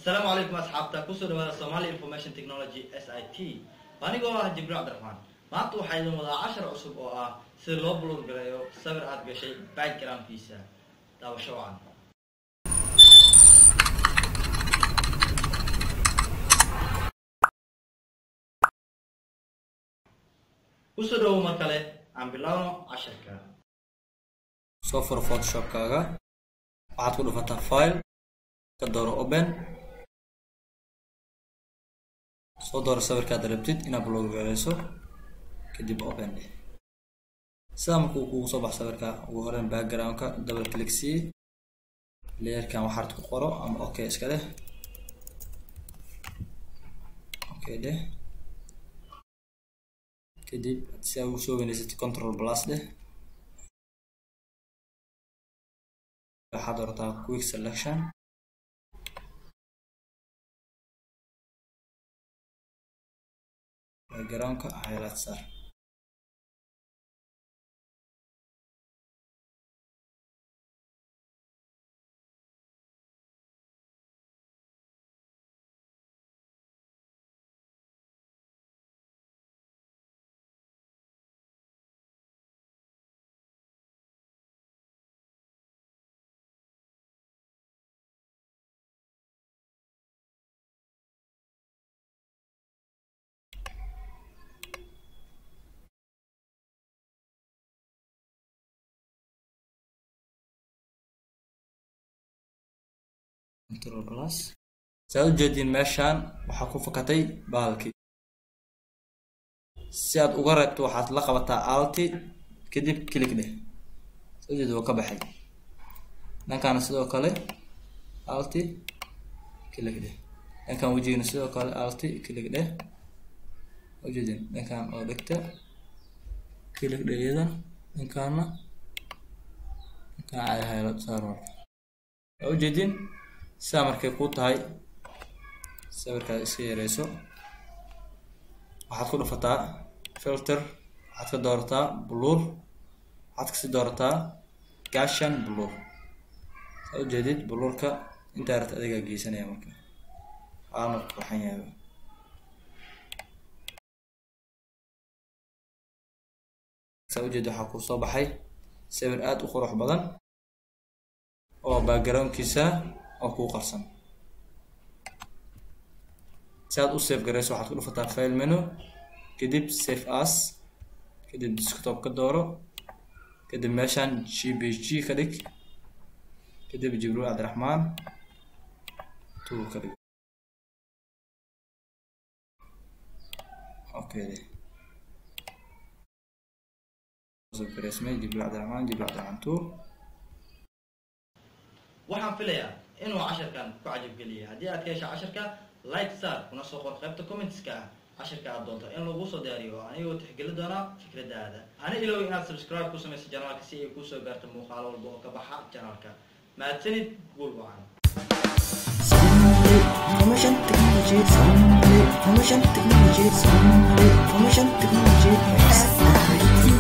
Asalaamu calaykum asxaabta, kusoo dhawaada Somali Information Technology SIT. Anigoo ah Jibriil Cabdiraxmaan, maanta waxaa idin wadaa cashar cusub oo ah sida loo blur gareeyo sawir aad gashay backgroundkiisa. Daawasho wacan. Kusoo dhawow mar kale, aan bilaawno casharka. Soo furo Photoshopkaaga, waxaad ku dhufataa File, ka dooro Open, soo dooro sawirkaad rabtid inaad blur gareyso, kadib Open dheh. Sidaa markuu kugu soo baxo sawirka, ugu horeyn backgroundka double click sii, layerkan waxaad ku qoro ama okay iska dheh, okay dheh. Kadib si aad ugu soo weynaysid, Control plus dheh, waxaad doorataa Quick Selection, backgroundka highlight saar. Control plus. Si aad ujeediin, meeshaan waxaa ku fakatay bahalkii. Si aad uga reebto, waxaad la qabataa Alt, kadib click dheh. Saa ujeedi, waa ka baxay. Dhankaana sidoo kale Alt, click dheh. Dhankan wejigana sidoo kale Alt, click dheh. Ujeedin, dhankan oo dhigta click dheh iyadan, dhankaana dhankaan caadi highlight saar. Marka waa ujeedin, sidaa markay ku tahay sawirkaad iska yareyso. Waxaad ku dhufataa Filter, waxaad ka doorataa Blur, waxaad kasii doorataa Gaussian Blur. Saa ujeedid, blurka intaa rabta adigaa geysanaya. Marka waana qurxan yahay. Saa ujeedid, waxaa kusoo baxay sawir aada u qurux badan oo backgroundkiisa oo kuu qarsan. Si aad u save gareyso, waxaad ku dhufataa File menu, kadib Save As, kadib Desktop ka dooro, kadib meeshaan JPG ka dhig, kadib Jibriil Cabdiraxmaan 2 ka dhig, okay. Save gareysmay Jibriil Cabdiraxmaan, Jibriil Cabdiraxmaan 2. Waxaan filayaa inuu casharkan ku cajabgeliyay. Haddii aad ka hesha casharka, like saar, kuna soo qor qaybta commentska ah casharka aad doonto in lagu soo diyaariyo, anigoo tixgeli doona fikradaada. Hana iloowi inaad subscribe ku samayso channelka si ay kuusoo gaarto muuqaalo walba oo ka baxa channelka. Mahadsanid, guul wacan. Somali Information Technology, Somali Information Technology, Somali Information Technology, SIT.